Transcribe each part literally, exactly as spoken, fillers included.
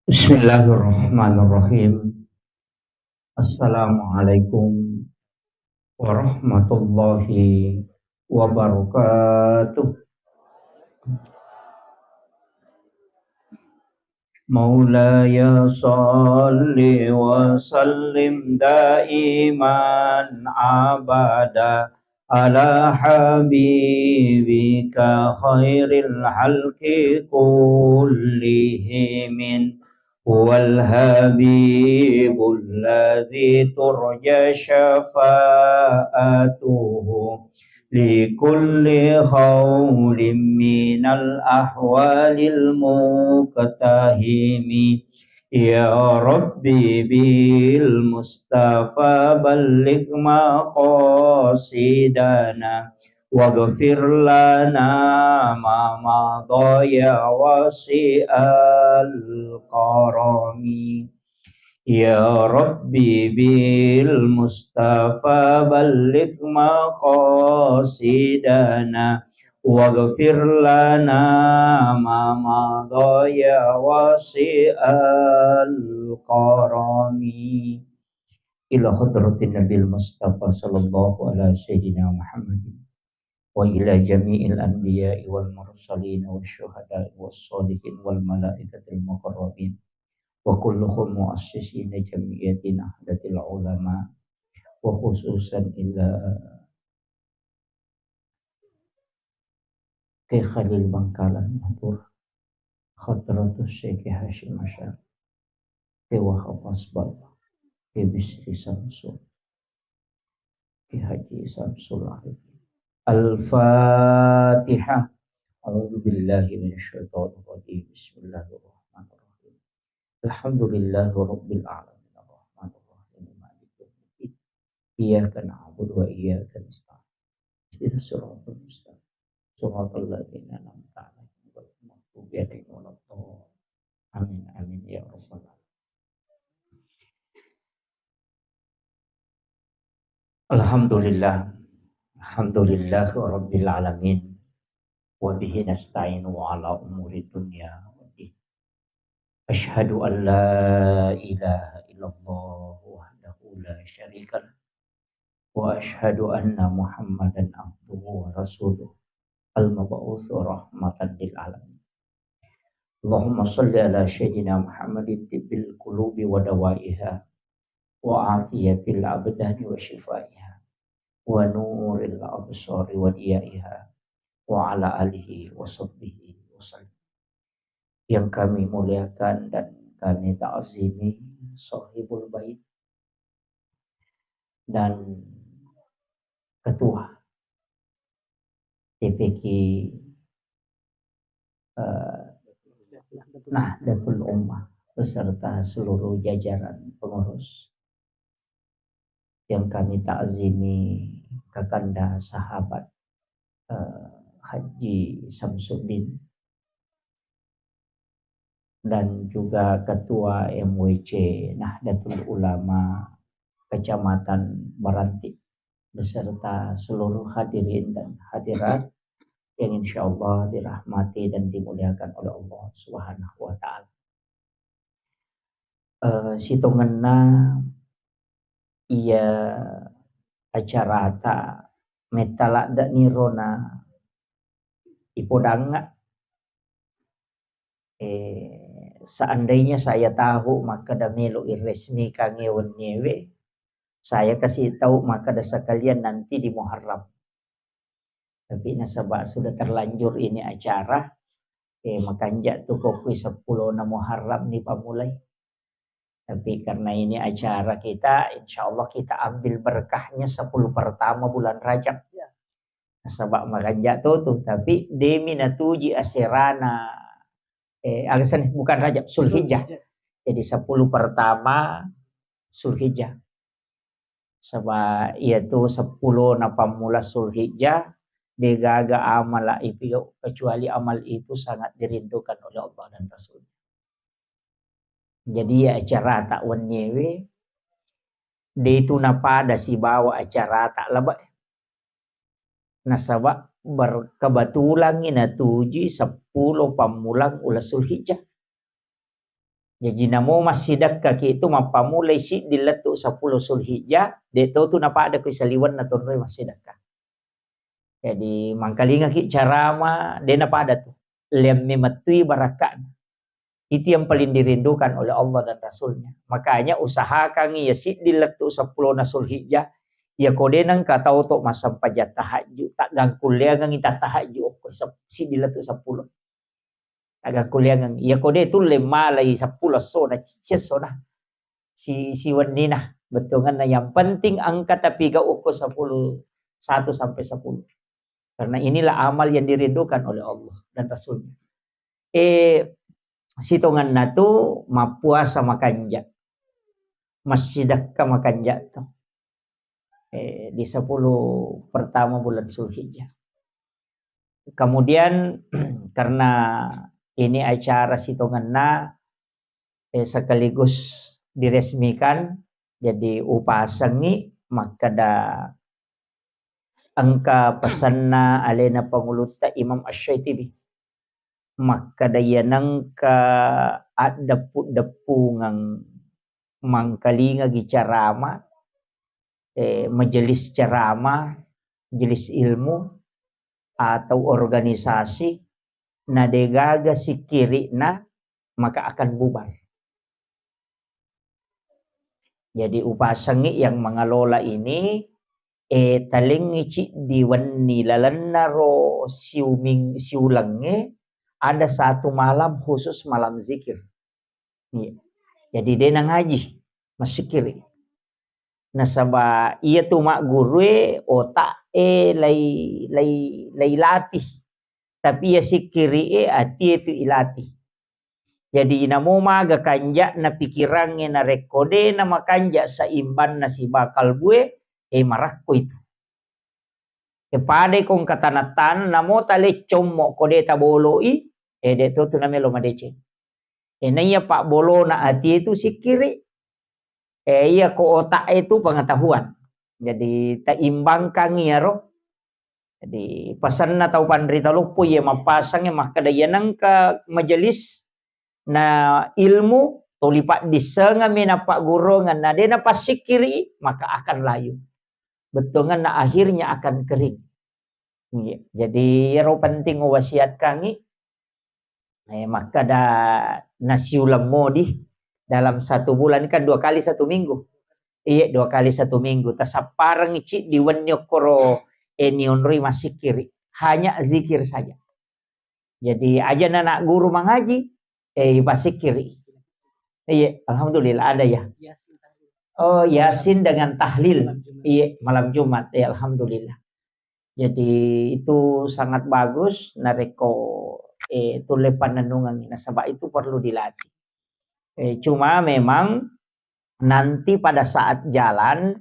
Bismillahirrahmanirrahim. Assalamualaikum warahmatullahi wabarakatuh. مولاي صل وسلم دائما أبدا على حبيبك خير الخلق كلهم. هو الحبيب الذي ترجى شفاعته لكل هول من الأهوال المقتحم. يا رب بالمصطفى بلغ مقاصدنا واغفر لنا ما مضى يا واسع الكرم. يا رب بالمصطفى بلغ مقاصدنا واغفر لنا ما مضى يا واسع الكرم. إلى حضرة النبي المصطفى صلى الله على سيدنا محمد وإلى جميع الأنبياء والمرسلين والشهداء والصالحين والملائكة المقربين وكلهم مؤسسين جمعية نهضة العلماء وخصوصا إلى Kiai Khalil Bangkalan Madura, Hadratus Syekh Hasyim Asy'ari, Kiai Wahab Asbab, Kiai Bisri Samsul, Kiai Haji Samsul Arifin. Al-Fatihah. أعوذ بالله من الشيطان الرجيم. بسم الله الرحمن الرحيم. الحمد لله رب العالمين. الرحمن الرحيم. مالك يوم الدين. إياك نعبد وإياك نستعين. اهدنا الصراط المستقيم. صراط الذين أنعمت عليهم غير المغضوب عليهم ولا الضالين. آمين، آمين يا رب العالمين. الحمد لله. الحمد لله رب العالمين. وبه نستعين على أمور الدنيا والدين. أشهد أن لا إله إلا الله وحده لا شريك له، وأشهد أن محمدا عبده ورسوله المبعوث رحمة للعالمين. اللهم صل على سيدنا محمد طب القلوب ودوائها، وعافية الأبدان وشفائها، ونور الأبصار وضيائها، وعلى آله وصحبه وسلم. Yang kami muliakan dan kami ta'zimi Sohibul Bait dan Ketua T P Q, eh, Nahdlatul Ummah beserta seluruh jajaran pengurus. Yang kami ta'zimi Kakanda Sahabat, eh, Haji Samsuddin, dan juga Ketua M W C Nahdlatul Ulama Kecamatan Baranti beserta seluruh hadirin dan hadirat yang insyaallah dirahmati dan dimuliakan oleh Allah Subhanahu wa Ta'ala. Eh, sitongenna iya acarata metta ladde'ni rona ipodangnga. Eh, seandainya saya tahu makkeda melo iresmikangnge wenniewe, saya kasih tahu makkeda sekalian nanti di Muharram. Tapi nasaba sudah terlanjur ini acara, eh, makanja tu kokui seppulo na Muharram ni pamulai. Tapi karena ini acara kita, insya Allah kita ambil berkahnya sepuluh pertama bulan Rajab. Ya. Nasaba makanja tu tu, tapi demi natuji aserana, eh, alasan bukan Rajab, Sulhijjah. Sulhijjah. Jadi sepuluh pertama Sulhijjah. Saba iyatu seppulo na pammula Sulhijjah, degaga amala ipigau kecuali amal itu sangat dirindukan oleh Allah dan Rasul. Jadi ya acarata wenniewe, de itu napada sibawa acarata laba. Nasaba ber-, kebetulangngi natuji seppulo pammulang uleng Sulhijjah. Jaji namo massidekkaki itu mappamulai siddi lettu seppulo Zulhijjah, de' to tu napada kui saliwenna tonroi massidekka. Jadi mangkalingaki carama, de' napada tu. Lemme mettui barakka'na. Itu yang paling dirindukan oleh Allah dan Rasulnya. Makanya usahakan ya siddi lettu seppulo na Zulhijjah, ya ko de' nengka tau to massempajang tahajju, taggangkulleangengi tattahajju okko sep-, siddi lettu seppulo. Taggangkulleangeng. Iya ko de' tulle malai seppulo essona, sessona. Si, siwennina. Bettuanna yang penting engka tapigau okko sepuluh, satu sampai sepuluh. Karena inilah amal yang dirindukan oleh Allah dan Rasulnya. Eh, sitongenna tu mappuasa makanja. Massidekka makanja tu. Eh, di sepuluh pertama bulan Zulhijjah. Kemudian, karena ini acara sitongenna, eh, sekaligus diresmikan, jadi upasengi makkeda engka pesenna alena pangulutta Imam Asy-Syaitibi. Makkeda iya nengka addeppu-deppungeng mangkalingagi carama, eh, majelis ceramah, majelis ilmu, atau organisasi, na degaga sikkiri'na, maka akan bubar. Jadi upasengi yang mengelola ini, eh, talengngi ciddi wenni lalenna ro siuming-, siulengnge ada satu malam khusus malam zikir. Iya. Jadi de' nangaji, massikkiri. Nasaba iya tu maggurue otak e lai, lai, lai latih. Tapi iya sikkiri e atie tu ilatih. Jadi namo maga kanja'na pikirangnge narekko de' namakanja seimbanna siba kalbue, e marakko itu. E, padai ko engka taneng-taneng, namo taleccommo ko de' taboloi, e, de' to tu namelo madeceng. E, naiya pabbolona atie tu sikkiri. E, iya ko otak e tu pengetahuan. Jadi, taimbangkan iyaro. Jadi, pasenna tau panrita loppo iya mappasangnge makkeda iya nengka majelis na ilmu, tuli paddissengeng mi napaggurungeng, na de' napassikkiri, maka akan layu. Bettuanna akhirnya akan kering. Iya, jadi iyaro penting uwasiatkangi, eh, makkeda nasiuleng modi dalam satu bulan kan dua kali satu minggu. Iya, dua kali satu minggu. Tasapparengngi ciddi wenni okkoro, eh, nionroi massikkiri. Hanya zikir saja. Jadi, aja na anak guru mangaji, eh, ipasikkiri. Iya, alhamdulillah ada ya. Oh, Yasin dengan tahlil. Iya, malam Jumat. Ya, alhamdulillah. Jadi, itu sangat bagus narekko, eh, tulle pannennungeng, nasaba itu perlu dilatih. Eh, cuma memang nanti pada saat jalan,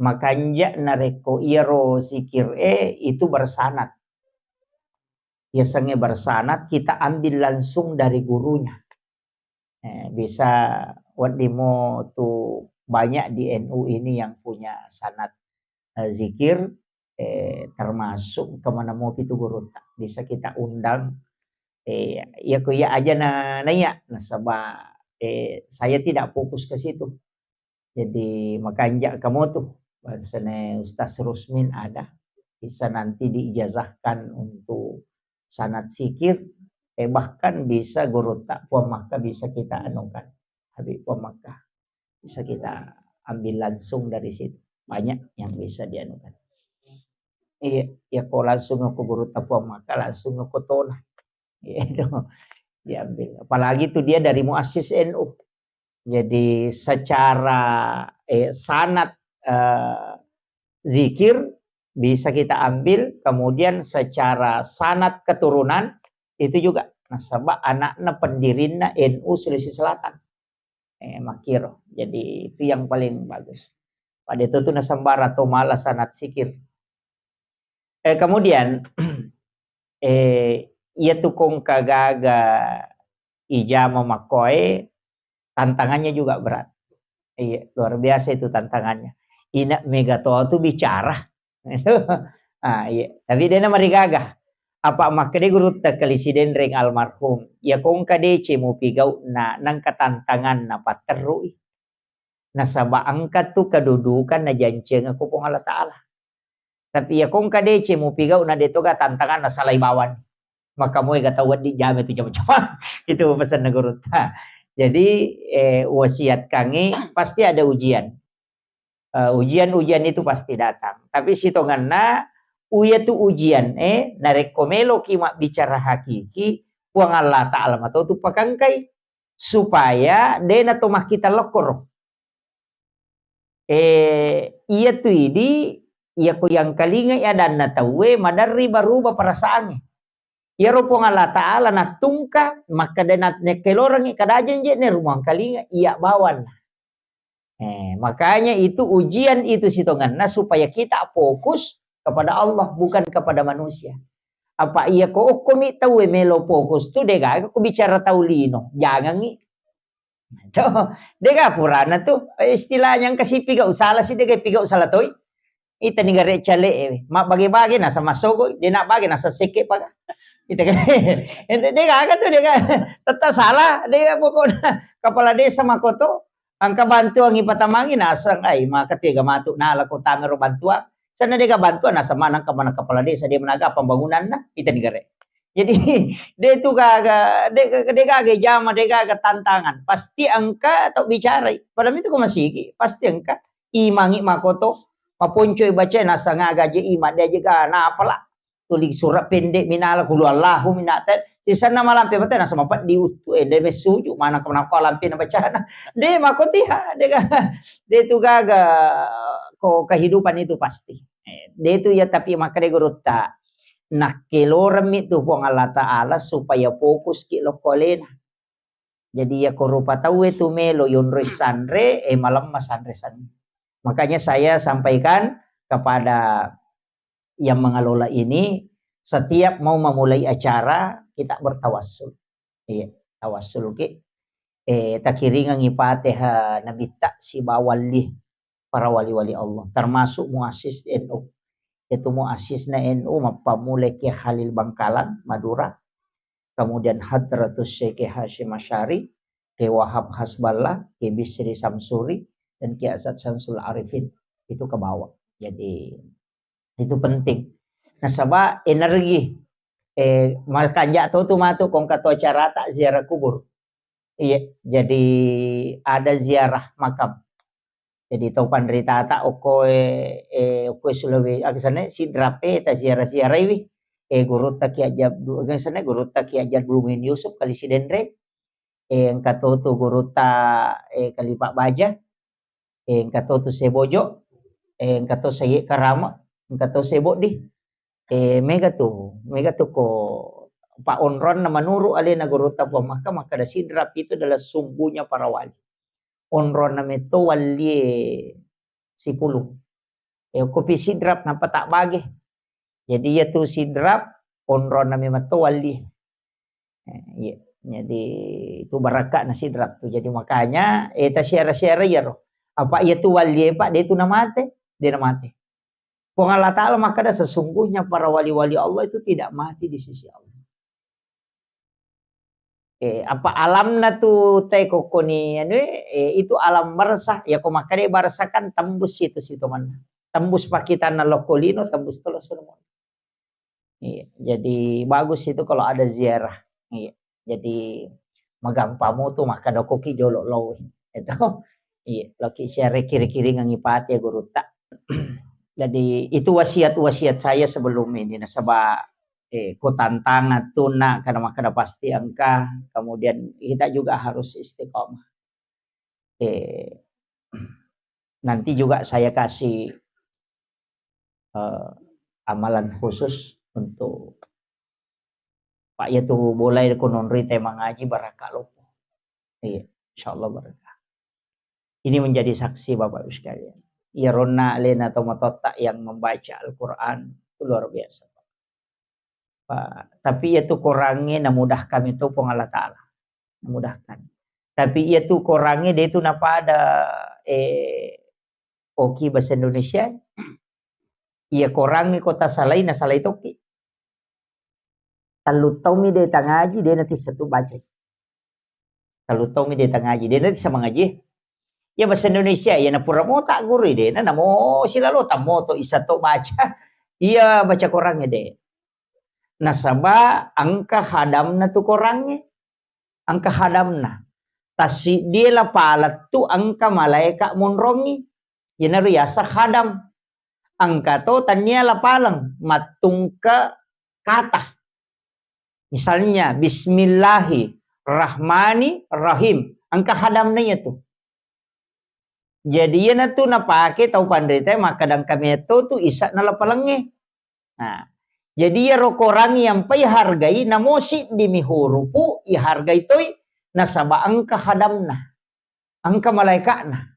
makanja narekko iyaro zikir e itu bersanad. Yasengnge bersanad, kita ambil langsung dari gurunya. Eh, bisa wedding mo tu banyak di N U ini yang punya sanad, eh, zikir, eh, termasuk kemana mau pitu gurutta. Bisa kita undang, eh, iya ko iya aja na, naiya, nasaba, eh, saya tidak fokus ke situ. Jadi, makanja kamu tu, bangsana Ustaz Rusmin ada, bisa nanti diijazahkan untuk sanad zikir, eh, bahkan bisa gurutta Puang Makkah bisa kita anukan. Habib Puang Makkah. Bisa kita ambil langsung dari situ. Banyak yang bisa dianukan. Iya, ya ko langsung ko gurutta Puang Makkah, langsung ko Tona. Iya, itu diambil. Apalagi itu dia dari muassis N U. Jadi secara, eh, sanad, eh, zikir bisa kita ambil, kemudian secara sanad keturunan itu juga. Nasaba anakna pendirinna N U Sulawesi Selatan. Eh, makkiro. Jadi itu yang paling bagus. Pada itu tu nasembara to mala sanad zikir. Eh, kemudian, eh, iya tu kongka gaga ijama makkoe, tantangannya juga berat. Iya, luar biasa itu tantangannya. Ina mega to tu bicara. Ah, iya. Tapi dia namarigaga. Apa makkeda gurutta Kali Sidenreng almarhum, "Iya ko engka deceng mupigau'na, nengka tantanganna, patterru'i. Nasaba engka tu kedudukan najancengekko Puang Allah Ta'ala. Tapi iya ko engka deceng mupigau'na, de toga tantanganna, salai bawang. Maka moega tau wedding jame tu jama-jamang." Itu pesanna gurutta. Jadi, eh, wasiatkangi, pasti ada ujian. Eh, ujian-ujian itu pasti datang. Tapi sitongenna, uya tu ujian, eh, narekko meloki mabbicara hakiki, Puang Allah Ta'ala mato tu pakangkai, supaya dena to makkita lokkoro. Eh, iya tu idi, iya ko yang kalingai adanna tauwe, maderri baruba perasaangnge. Iyaro Puang Allah Ta'ala nattungka, makkeda na-, nakkelorengngi kadajeng je ne rumuang kalinga, iya bawanna. Eh, makanya itu ujian itu sitongenna supaya kita fokus kepada Allah, bukan kepada manusia. Apa iya ko okkomi tauwe melo fokus tu, degaga ko bicara tau lino, jangangngi. Tuh, dega purana tu, istilahnya engka si pigau salah si, dega pigau salah toi. Ita ni gare cale, eh, mabbage-bage nasa masogoi, de nabbage nasa sekke paga. Ita kan, de, degaga tu, dega, tetap salah, dega pokokna kepala desa makoto, engka bantuan ipatamangi naseng, ai, maka tega matu nala ko tamero bantuan. Sana dega bantuan nasa maneng ke mana kepala desa, de managa pembangunanna, ita ni gare. Jadi, de tu gaga, de, de gaga jama, de gaga tantangan. Pasti engka tau bicarai. Padahal itu ko masigi, pasti engka. Imangi makoto, maponcoi baca, nasanga gaje imang, de aja ga, napala. Tuli sura pendek minala, kulu Allahu minate. Sisanna malampe mate, nasama peddi uttu, eh, de messuju, mana kemana ko lampe na bacana. De makotiha, de gaga, de tu gaga, ko kehidupan itu pasti. Eh, de tu ya, tapi makkeda gurutta, nakkeloremmi tu Puang Allah Ta'ala supaya fokus ki lokko alena. Jadi, ya ko rupa tauwe tu melo yonroi sanre, eh, malemma sanre-sanre. Makanya saya sampaikan kepada yang mengelola ini, setiap mau memulai acara, kita bertawassul. Iya, tawassul ki. Eh, takiringengi Fatihah Nabitta sibawa walli para wali-wali Allah, termasuk muassis N U. Yaitu muassisna N U mappammulai Kiai Khalil Bangkalan, Madura, kemudian Hadratus Syekh Hasyim Asy'ari, Kiai Wahab Hasballah, Kiai Bisri Samsuri, dan Kiai Asad Syamsul Arifin. Itu ke bawah. Jadi, itu penting. Nasaba energi. Eh, makanja to tu matu kongka to acarata ziarah kubur. Iya, jadi ada ziarah makam. Jadi tau panritata okko e, eh, okko e Sulawesi, aga sana Sidrap e, ta ziarah-ziarah iwi. Eh, gurutta Kiai Haji Abdu-, aga sana gurutta Kiai Haji Abdul Muin Yusuf Kali Sidenreng. Eh, engka to tu gurutta, eh, Kalipa Baja. Eh, engka to tu Sebojo, eh, engka to Sayyid Karama, engka to Seboddi. Eh, mega tu, mega tu ko pa onronna menurut alena gurutta Puang Makka, makkeda Sidrap itu adalah sumbunya para wali. Onronna metto wallie sipulung. Eh, okkopi Sidrap nappa tabbage. Jadi, iya tu Sidrap, onronna memang to wallie. Eh, iya. Jadi, itu barakka'na Sidrap tu. Jadi, makanya, eh, tasiara-siara iyaro. Apa iya tu wallie, Pak, de tu namate? De namate. Puang Allah Ta'ala makkeda, "Sesungguhnya para wali-wali Allah itu tidak mati di sisi Allah." Eh, apa alamna tu te kokkoni anu, eh, itu alam barzah. Ya, ko makkeda barzah kan tembus situ, situ manna. Tembus pakitanna lokko lino, tembus to esso lino. Iya, jadi bagus itu kalau ada ziarah. Iya, jadi magampang mutu makkeda okkoki jolo lao. Itu. Iya, loki ziarah kiri-kiringengi pate gurutta. Jadi itu wasiat-wasiat saya sebelum ini, nasaba, eh, ko tantangan tu na, kada makkeda pasti engka, kemudian kita juga harus istiqomah. Eh, nanti juga saya kasih, eh, amalan khusus untuk Pak, iya tu bolai ko nonroi te mangaji, barakka loppo. Iya, insyaallah barakka. Ini menjadi saksi, Bapak Ibu sekalian. Iya, ronna alena to matotta yang membaca Al-Quran, itu luar biasa. Pak, tapi iya tu korangnge namudahkan itu Puang Allah Ta'ala. Namudahkan. Tapi iya tu korangnge de tu napada, eh, oki bahasa Indonesia. Iya korangnge ko tasalai, nasalai toki. Tellu taung mi de tangaji, de natissa tu baca. Tellu taung mi de tangaji, de natissa mangaji. Iya bahasa Indonesia, iya napura mo tagguru, de na namo silalo tammo to isa to baca. Iya baca Quran de. Nasaba engka hadamna tu Quran e. Engka hadamna. Tassiddie lapaleng tu engka malaeka monrongi. Iyanaro yaseng hadam. Engka to tania lapaleng, mattungke kata. Misalnya, Bismillahirrahmanirrahim. Engka hadamna iyatu. Jadi, iyanatu napake tau panrita makkeda engka meto tu isa'na lapalengnge. Nah, jadi iyaro Quran yang pai hargai, namo siddimi hurupu ihargai toi, nasaba engka hadamna. Engka malaeka'na.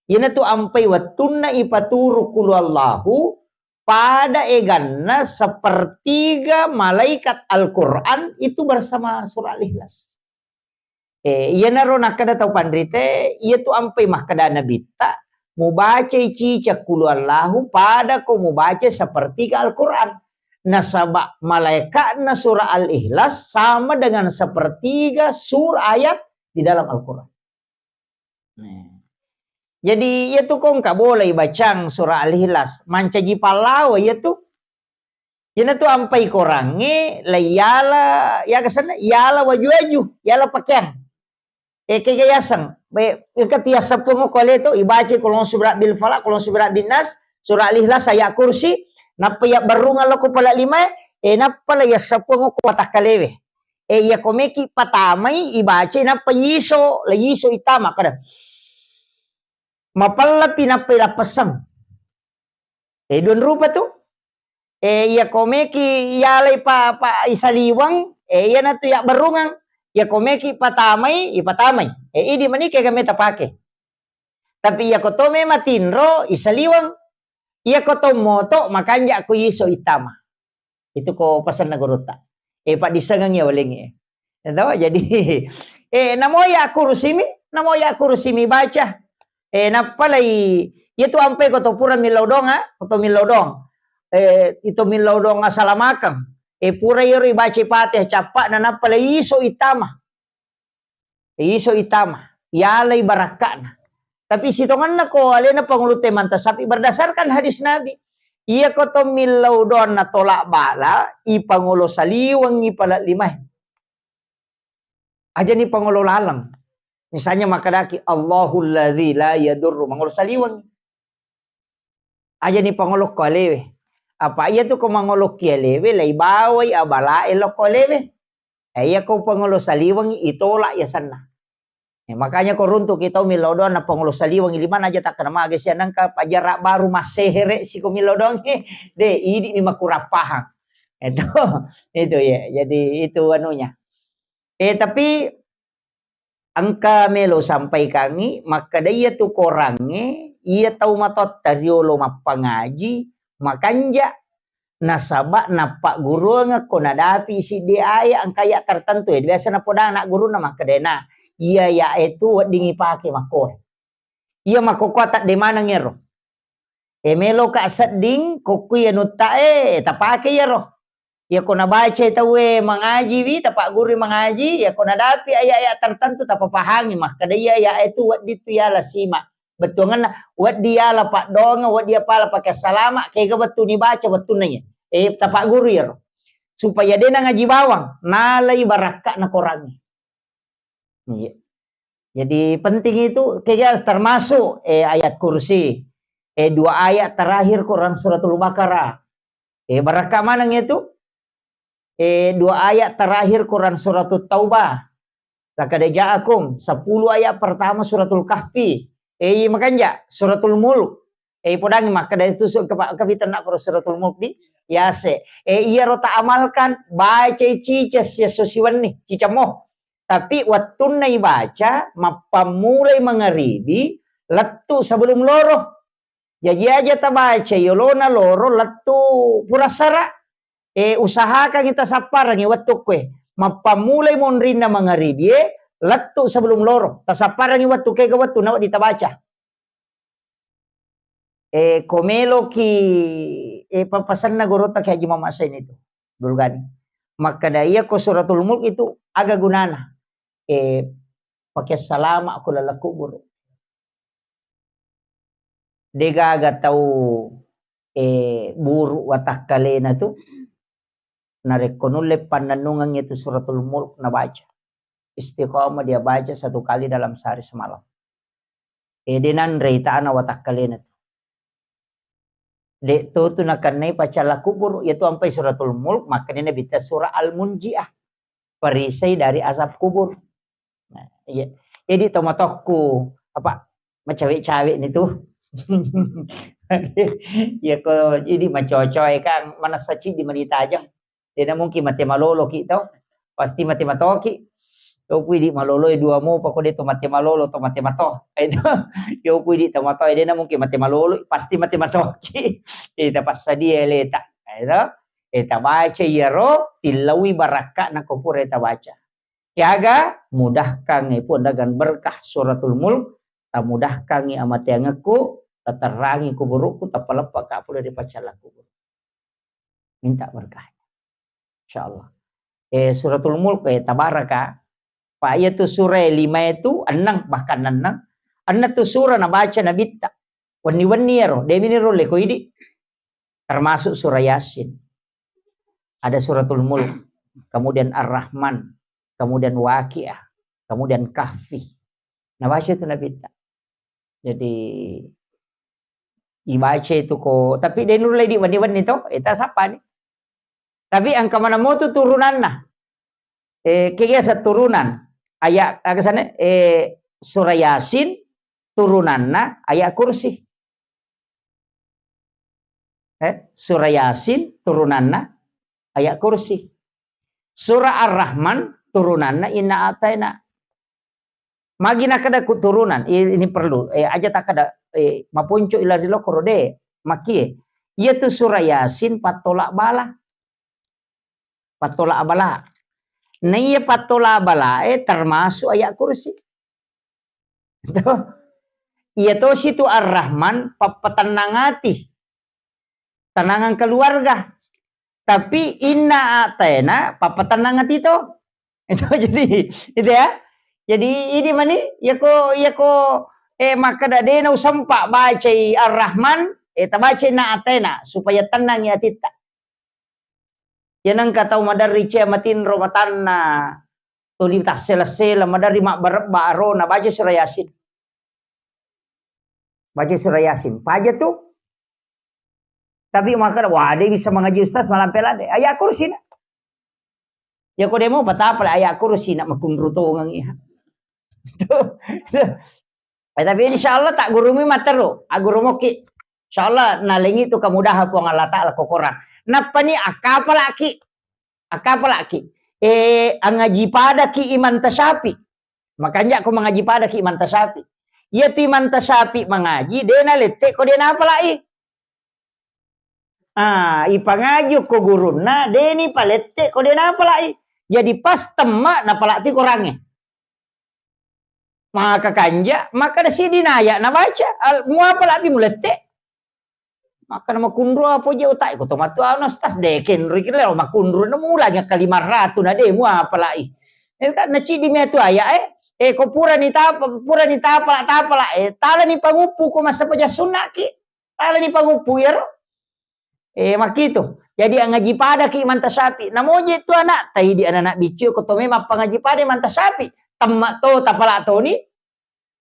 Iyanatu ampai wettunna ipaturu qul huwallahu, pada eganna sepertiga malaikat Al-Quran itu bersama surah Al-Ikhlas. Eh, iyanaro nakkeda tau panrite, iyatu ampai makkeda Nabitta, mubacai cica qul huwallahu pada ko mubaca sepertiga Al-Quran. Nasaba malaeka'na surah Al-Ikhlas sama dengan sepertiga surah ayat di dalam Al-Quran. Nah. Jadi, iyatu ko engka bola ibacang surah Al-Ikhlas, mancaji pallawa iyatu. Iyanatu ampai korangnge, la iyala, yaga senna, iyala waju-waju, iyala pakeang. Eh, kega yaseng, be, engka tu yasseppuang ko ale to, ibaca qul a'udzu birabbil falaq, qul a'udzu birabbin nas, surah Al-Ikhlas, ayat kursi, nappa yabberrungang lao ko pala lima, eh, nappa la yasseppuang ko watakkalewe. Eh, iya ko meki patamai, ibaca, nappa yiso, la yiso itama, kada. Mapellapi nappa ilappessang. Eh, duang rupa tu. Eh, iya ko meki yalai pa, pa isaliweng, eh, iyanatu yabberrungang. Iya ko meki patamai, ipatamai. Eh, idi mani kega meta pake. Tapi iya ko to memang tinro, isaliweng. Iya ko to moto, makanja ko iso itama. Itu ko pasenna gurutta. Eh, paddissengengngi walengnge. Ya toh, jadi, eh, namo ya kursi mi, namo ya kursi mi baca. Eh, nappa lai, iya tu ampai ko to pura millau doang, ah, ko to millau doang. Eh, itu millau doang asalamakeng. Eh, pura iyaro ibaca Fatihah, cappa na nappa lai iso itama. Iso itama, yalai barakka'na. Tapi sitongenna ko alena pangulu te mantasapi berdasarkan hadis Nabi. Iya ko to millau doang na tolak bala, ipangolo saliwengngi pala limae. Ajani pangolo laleng. Misalnya makkedaki, "Allahul ladzi la yadurru," mangolo saliwengngi. Ajani pangolokko alewe. Apa iya tu ko mangolokki alewe, lai bawai abalae lokko alewe. Eh, iya ko pangolo saliwengngi, itolak yasenna. Eh, makanya ko runtuki tau millau doang na pangolo saliwengngi, limanna aja takkena mage sia nengka pajara baru massehere siko millau doang, eh, de, idi mi makurang pahang. Itu, itu ya. Jadi itu anunya. Eh, tapi engka melo sampaikangngi, makkeda iya tu korangnge, iya tau matotta riolo mappangaji, makanja, nasaba nappagguruangekko nadapi siddi aya, engka aya tertentu, eh, biasa napodang anak gurunna makkedana, iya aya e tu wedding ipake makkoe. Iya makkokkoe tadde maneng ero. E, meloka sedding, kokkui anutta e, tapake iyaro. Iyako nabacai tauwe mangajiwi, tapaggurui mangaji, iyako nadapi ayat-ayat tertentu, tapapahangi makkeda iya ayat itu wedding tu yala sima. Bettuangenna, wedding yala paddoangeng, wedding apala pake salama, kega wettu nibaca wettunna iya. E, tapagguru iyaro. Supaya de nangaji bawang, nalai barakka'na korangnge. Iya. Jadi penting itu, kega termasuk, eh, ayat kursi. Eh, dua ayat terakhir Quran Suratul Baqarah. Eh, barakka maneng itu? Eh, dua ayat terakhir Quran Suratul Taubah. Laqad ja'akum, sepuluh ayat pertama Suratul Kahfi. Eh, iya makanja, Suratul Mulk. Eh, ipodangi makkeda itu su-, kepa-, kepitanna Quran Suratul Mulk di yase. Eh, iyaro ta amalkan, bacai cica sia siwenni, cicammo. Tapi wettunna ibaca, mappammulai mangaribi, lettu sebelum loro. Jaji aja tabaca yolona loro lettu purassara. Eh, usahakangi tasapparangi wettu koe. Mappammulai monrinna mangaribi e, lettu sebelum loro. Tasapparangi wettu, kega wettu, nawedding tabaca. Eh, ko meloki, eh, pa-, pasenna gorotta Kiai Haji Muhammad Sain itu, Dulgani. Makkeda iya ko Suratul Mulk itu aga gunana? Eh, pakai salama ko laleng kuburu. Degaga tau, eh, buruk watakkalena tu, narekko nulle pannennungeng itu Suratul Mulk nabaca. Istiqomah dia baca satu kali dalam sehari semalam. Eh, de nanrei ta'na watakkalena tu. De to tu nakennai pacalla kuburu, yaitu ampai Suratul Mulk, makkedai Nabitta surah Al-Munjiah. Perisai dari azab kubur. Nah, iya. Jadi tomatokku, apa, macawe-cawe ni tu. Iya ko, jadi macocoe kan, manessa ciddi mani tajeng. Dena mungkin mate malolo ki to. Pasti mate matoki. Yo pui di malolo e dua mo, pako de to mate malolo, to mate mato. Itu. Yo pui di to mato, dena mungkin mate malolo, pasti mate matoki. Ita passadia leta. Itu. Eta baca iyaro, tillaui barakka na ko pura eta baca. Kiaga mudahkangngi Puang dengan berkah Suratul Mulk, tamudahkangngi amateangekku, taterrangi kuburukku, tapaleppaka pole ri paccalang kubur. Minta berkahnya. Insyaallah. Eh, Suratul Mulk, eh, Tabaraka. Pa iya tu surah lima itu, enneng, bahkan enneng. Enneng tu surah nabaca Nabitta. Wenni-wenni ero, de mini ro leko idi. Termasuk surah Yasin. Ada Suratul Mulk, kemudian Ar-Rahman, kemudian Waqiah, kemudian Kahfi. Nabaca itu Nabitta. Jadi, ibaca itu ko, tapi de nulle di wenni-wenni to, eta sapa ni. Tapi engka mana mo tu turunanna. Eh, kegiasa turunan. Ayat, aga sana, eh, surah Yasin, turunanna ayat kursi. Eh, surah Yasin, turunanna ayat kursi. Surah Ar-Rahman, turunanna inna ataina. Magi nakkeda ku turunan, i-, ini perlu, eh, aja takkeda, eh, maponco ila ri lokoro de, makkie. Iya tu surah Yasin pattola bala. Pattola bala. Nah, iya pattola bala, eh, termasuk ayat kursi. Tuh. Iya tosi tu Ar-Rahman, pappatennang ati. Tenangan keluarga. Tapi inna a'taina, pappatennang ati to. Itu jadi, itu ya. Jadi ini mani, yako, yako, eh, makkeda dena usempa bacai Ar-Rahman, eh, tabacai inna a'taina, supaya tenangi atitta. Iya nengka tau maderri cia matinro matanna, tuli tassela-sela, maderri mabbarebba arona, baca surah Yasin. Baca surah Yasin. Paja tu. Tapi makkeda, "Wah, de bisa mengaji ustaz malampe ladde." Ayat kursi na. Ya ko demo patapa ayat kursi na makunru tongeng iya. Tuh. Eh, tapi insyaallah tak gurumi matteru, aggurumoki. Insyaallah nalengi tu kemudahan Puang Allah Taala ko Quran. Nappani akkapalaki, akkapalaki. Eh, angaji padaki Imam Tasyafi. Makanja ko mangaji padaki Imam Tasyafi. Iya tu Imam Tasyafi mangaji, de nalette ko de napalai. Ah, ipangaji ko gurunna, deni palette ko de napalai. Jadi pas temma napalati korangnge. Maka kanja, maka da siddi naya nabaca, al-, muapala bi mulette. Maka na makunru apa je utai ko tomatu ana stas deken riki leo makunru na mulanya kali maratu na de muapalai. Eh, kan na ciddi metu aya, eh. Eh, ko purani tapa, purani tapala, tapala, eh, talani panguppu ko masa paja sunnaki. Talani panguppu iyaro. Eh, makkitu. Jadi angaji padaki Imam Tasyafi. Namoje tu anak, taidi anak-anak biccu ko to memang pangaji pada Imam Tasyafi. Temma to, tapala toni.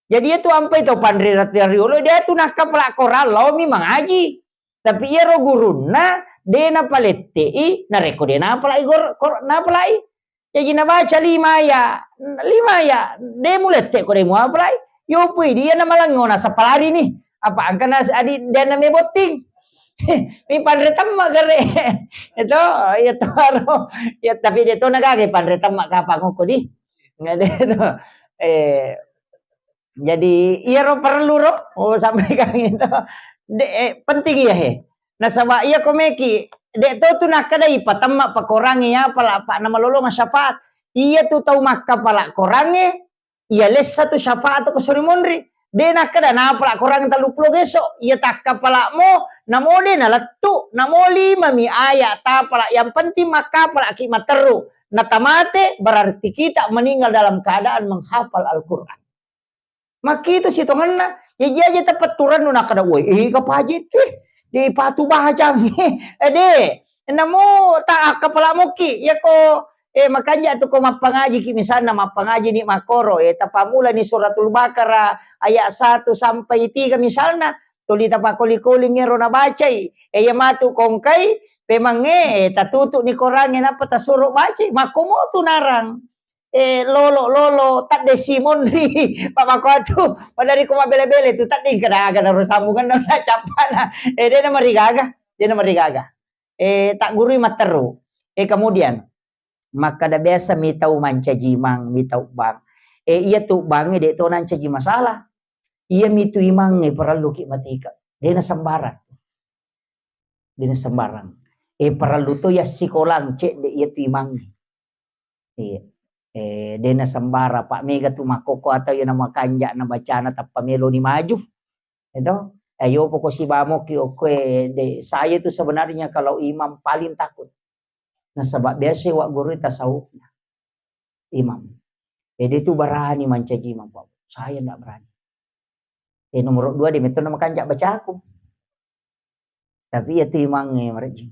Jadi itu ampai to panre rati riolo, dia tu nakkapala Quran, laomi mangaji. Tapi iyaro gurunna, de napalettei, narekko de napalai gor-, kor-, napalai. Jaji nabaca lima aya, lima aya, de mulette ko de muapalai. Yopui dia na malengo na sapalari ni. Apa angka na adi dan na mebotting. Mi panre temma gare. Itu, ya to aro. Ya tapi de to na gage panre temma kapang ko di. Nggak de to. Eh, jadi iyaro perlu ro, oh, sampaikan itu. De, eh, penting iya he. Nasaba iya ko meki, de to tu nakkadai patemma pakorangnge iya pala pa namalolonga syafaat. Iya tu tau makkapala korangnge, iya lessa tu syafaat ko suri monri. De nakkada napala korang telluppulo geso, iya takkapala mo, Namo de' nalettu', namo lima mi ayat tapala', yang penting makkapala'ki' materru'. Natamate, berarti kita meninggal dalam keadaan menghafal Al-Quran. Makkitu sitongenna, jaji aja tapetturennu nakkeda, "Woi, ega paji tu, eh, de' patu bacang." Eh, de'. Namo ta' akkapala' mokki', yako, eh, makanja' tu ko mappangajiki', misalna mappangajini' makkoro, eh, tapammulani Suratul Baqarah ayat satu sampai tiga misalna, tuli tapakoli-koling ero nabacai, eh, iya matu kongkai, pemangnge, eh, tatutu'ni korangnge nappa tasuro bacai, makkomo tu narang. Eh, lolo, lolo, tadde' simonri, pa' makkuatu, maderri ko mabele-bele tu, tadde' engka gaga naro sambunganna, na cappana. Eh, de' namarigaga, de' namarigaga. Eh, taggurui matteru. Eh, kemudian, makkeda biasa mi tau mancaji imang, mi tau bang. Eh, iya tu bangnge de' to nancaji masalah. Iya mi tu imangnge parelluki' matika'. De' na sembarang. De' na sembarang. Eh, parellu to iya sikolang cedde' iya tu imangnge. Iya. Eh, de' na sembarang, pa' mega tu makkokko atau iya na makanja' na bacana tappa meloni maju. Eto? Eh, yo poko sibamokki' okkoe de', saya tu sebenarnya kalau imam paling takut. Nasaba' biasa wa' gurui tasawufna. Imam. Eh, de' tu berani mancaji imam, Pak. Saya ndak berani. Eh, nomor dua de' metto na makanja' bacaku. Tapi iya tu imangnge marejjing.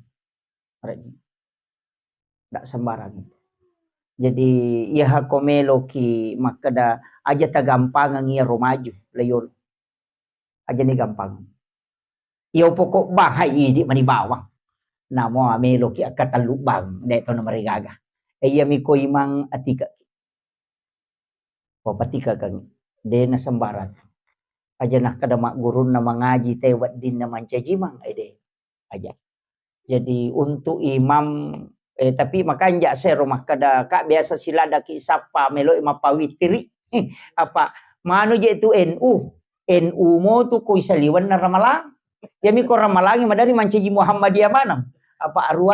Marejjing. Ndak sembarang itu. Jadi, iya hako meloki' makkeda aja tagampangang iyaro maju, layolo. Aja ni gampang. Iyo pokok bang, hai idi' mani bawang. Namo meloki' akkatellu bang, de' to namarigaga. Eh, iya mi ko imang atika'. Papatikakang, de' na sembarang. Aja nakkeda maggurunna mangaji te weddinna mancaji imang, eh, de'. Aja. Jadi untuk imam, eh, tapi makanja' sero makkeda, Kak, biasa siladaki' sappa melo'i mappawitiri. Apa manu je' tu N U. N U mo tu koi saliwenna Ramalang. Iya mi ko Ramalangi maderri mancaji Muhammadiyah maneng. Apa arua